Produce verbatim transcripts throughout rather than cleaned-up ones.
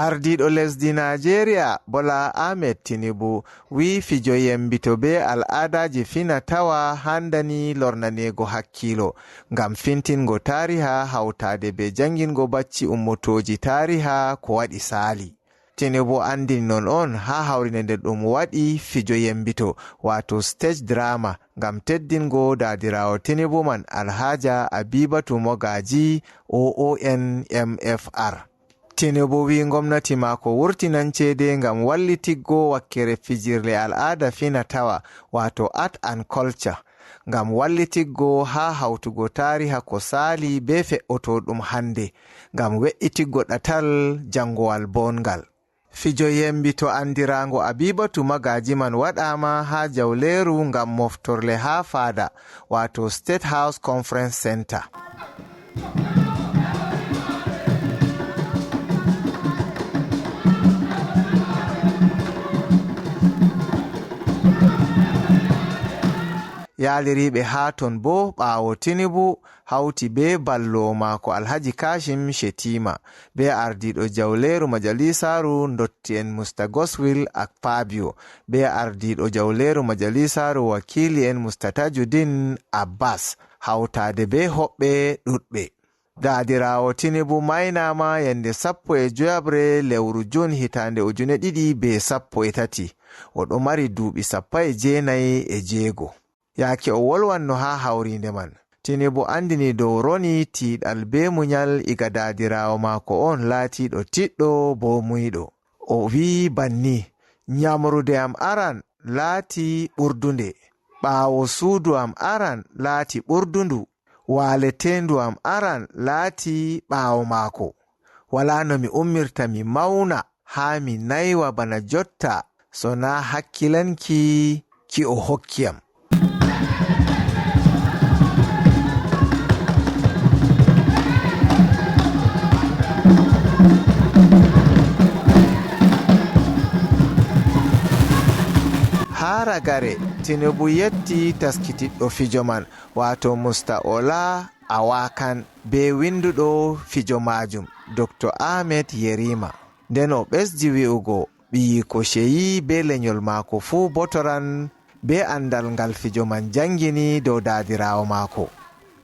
Ardiiɗo lesdi Naajeeriya, Bola Ahmed Tinubu, wiyi fijo yembito bee al'aadaaji fina tawa haandaani lornaneego hakkiilo, ngam fintingo taariha hawtaade bee janngingo bacci ummotooji taariha ko waɗi saali. Tinubu anndini non on haa hawriinde nde ɗum waɗi fijo yembito, waato stage drama, ngam teddingo daadiraawo Tinubu man, Alhaja Abibatu Mogaji, O O N M F R. Tinubu wiyi ngomnati maako wurtinan ceede ngam wallitiggo wakkere fijirle al'aada fina tawa, waato art and culture, ngam wallitiggo haa hawtugo taariha ko saali bee fe'otooɗum hannde, ngam we'itiggo ɗatal janngowal boonngal. Fijo yembito anndiraango Abibatu Magaji man waɗaama haa jawleeru ngam moftorle haa faada, waato State House Conference Center. Yaaliriiɓe haa ton boo, ɓaawo Tinubu hawti bee ballowo maako Alhaji Kashim Shettima, bee ardiiɗo jawleeru majalisaaru ndotti'en Mister Godswill Akpabio, bee ardiiɗo jawleeru majalisaaru wakiili'en Mister Tajuddin Abbas, hawtaade bee hoɓɓe ɗuuɗɓe. Daadiraawo Tinubu maaynaama yande sappo e joyaɓre lewru juin hitaande ujune ɗiɗi bee sappo e tati. O ɗo mari duuɓi sappo e jeenayi e jeego. Yaake o wolwanno haa hawriinde man, Tinubu anndini dow roni tiiɗal bee munyal iga daadiraawo maako on laatiiɗo tiɗɗo boo muuyɗo. O wiyi banni, "Nyamrude am aran laati ɓurdunde, ɓaawo suudu am aran laati ɓurdundu, waaleteendu am aran laati ɓaawo maako. Walaa no mi ummirta mi mawna haa mi naywa bana jotta, so naa hakkilanki ki o hokki am." Haa ragare, Tinubu yetti taskitiɗɗo fijo man, waato Musta Ola Awakan, bee winnduɗo fijo maajum, Doktor Ahmed Yerima. Nden o ɓesdi wi'ugo, ɓiyiiko Sheyi bee lenyol maako fuu botoran bee anndal ngal fijo man janngini dow daadiraawo maako.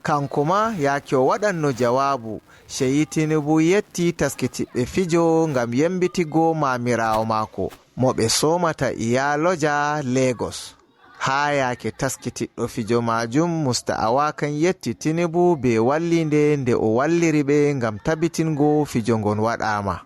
Kanko maa, yaake o waɗanno jawaabu, Sheyi Tinubu yetti taskitiɓɓe fijo ngam yembitigo maamiraawo maako, mo ɓe soomata Iyaloja Lagos. Haa yaake taskitiɗɗo fijo maajum, Musta Awakan yetti Tinubu bee walliinde nde o walliri ɓe ngam tabitingo fijo ngon waɗaama.